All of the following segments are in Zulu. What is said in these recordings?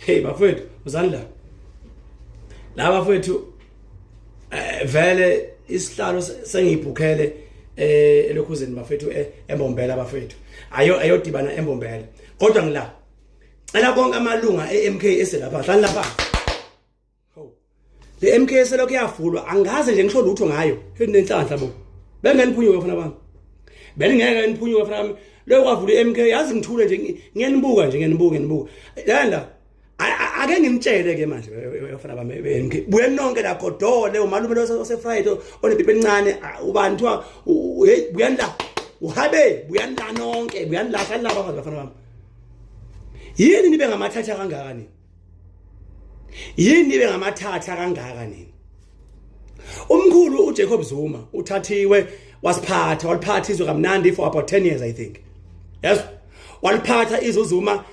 Hey bafowethu, uzani la. La bafowethu, vele isihlalo sengiyibhukhele elokhuzeni bafethu, eMbombela bafethu. Ayo ayodibana eMbombela. Kodwa ngila. Cela konke amalunga eMK eselapha, hlani lapha. Hawu. Le MK selokhu yavulwa angaze nje ngisho lutho ngayo. Hey, nenhlanhla bo. Bengeniphunyuke bafana bami. Beningeke niphunyuke bafana bami. Lokho kwavula iMK, yazi ngithule nje, ngiyanibuka nje, ngiyanibuka, ngiyanibuka. Landa ake nginitshele ke manje bafana bami be-MK. Buyeni nonke la, Godole, umalume lo ose-Friday onepipi elincane, ubani kuthiwa, hey, buyani la. Uhabe, buyani la nonke, buyani la, hlani la bafana bami. Yini nibe ngamathatha kangaka nini? Yini nibe ngamathatha kangaka nini? Umkhulu uJacob Zuma uthathiwe, wasiphatha, waliphatha izwe kamnandi for about 10 years, I think. Yes, waliphatha izwe uZuma,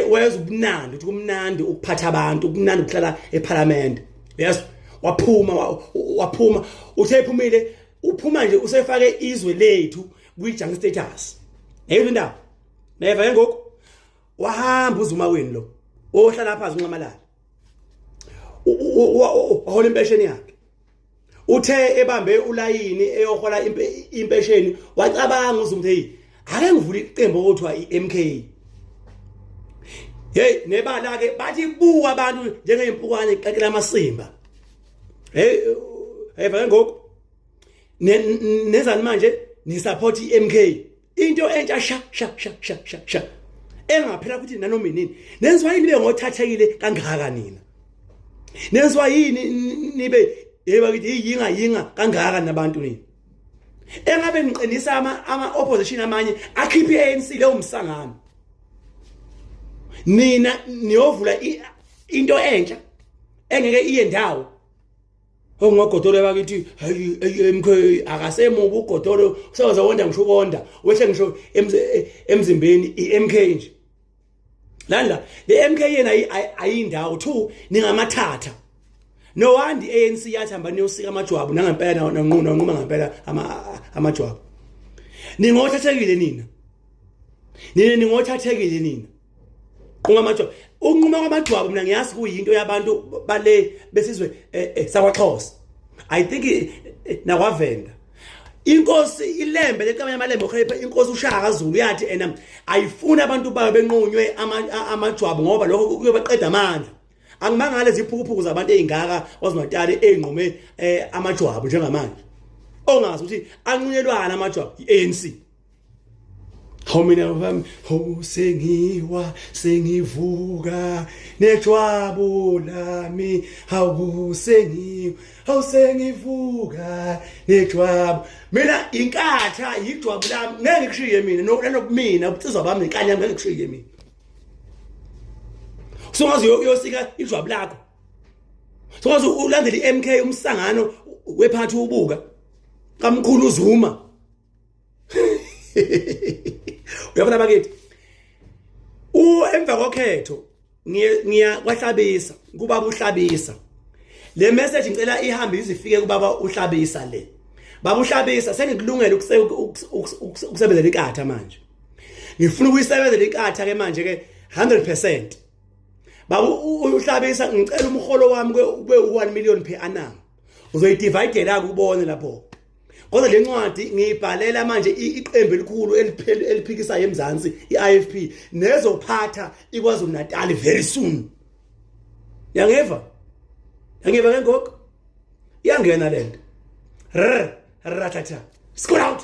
weza ubunandi ukuthi kumnandi ukuphatha abantu, kumnandi ukuhlala eParliament. Yes, waphuma, waphuma, uthe ephumile, uphuma nje usefake izwe lethu kwi-junk status. Yeyiphi indaba neva ke ngoku? Wahamba uZuma wenu lo ohlala phansi uNxamalala, wahola impesheni yakhe. Uthe ebambe ulayini eyohola impesheni, wacabanga uZuma ukuthi, hey, ake ngivule iqembu okuthiwa i-MK. Hey, nebala ke bathi buka abantu njengezimpukane iqekela amasimba. Hey, hey, vake ngoku nezani manje ni support i-MK, into entsha sha sha sha sha sha sha engaphela futhi nanoma inini. Nenziwa yini nibe ngothathekile kangaka nina? Nenziwa yini nibe, yebo bakithi, yinga yinga kangaka nabantu nina? Engabe niqinisa ama opposition amanye akhiphe iANC leyo msangano, nina niyovula into entsha engeke iye ndawo. OngoGodolo bakithi, hayi, MK akasemubi uGodolo, usewaze wonda ngisho ukonda, wehle ngisho emzimbeni iMK nje. Landa le MK yena ayindawo 2, ningamathatha. No wonder iANC yathi hamba niyosika amajwabu, nangempela nanquna nquma ngempela amajwabu. Ningothathekile nina. Nina ningothathekile nina. Qhuma amajwabu. Ukunquma kwamajwabu mina ngiyazi kuyinto yabantu bale besizwe sakwaXhosa. I think nakwaVenda. Inkosi iLembe leqamanye amaLembe okhepha, inkosi uShaka Zulu, yathi ena ayifuni abantu bayo benqunywe amajwabu ngoba lokho kuyobaqeda amandla. Angimangale iziphukuphuku zabantu ezingaka KwaZulu-Natal ezinqume amajwabu njengamanje. Ongazi ukuthi anqunyelwana amajwabu iANC. Hawu mina bami, hawu, sengiwa sengivuka nejwabu lami, hawu sengiwa, hawu sengivuka nejwabu. Mina inkatha ijwabu lami ngeke ngikushiye mina, nanokumina ubunsizwa bami nenkani yami ngeke ngikushiye mina. Usungaze uyosika ijwabu lakho, sungaze ulandele iMK, umsangano wephathi ubuka kamkhulu uZuma. Uyabona bakithi, u emva kokhetho ngiya kwaHlabisa kubaba uHlabisa. Le message ngicela ihambe izifike kubaba uHlabisa. Le baba uHlabisa, sengikulungela ukusebenzela inkatha manje. Ngifuna ukuyisebenzela inkatha ke manje ke 100%. Baba uHlabisa, ngicela umholo wami kube u1 million per annum. Uzoyidividela kubone lapho. Kodwa le ncwadi ngiyibhalela manje iqembu elikhulu eliphikisayo eMzansi, iIFP, nezophatha iKwaZulu Natal very soon. Yangiva? Yangiva ke ngoku? Iyangena lento. R ratata. Score out.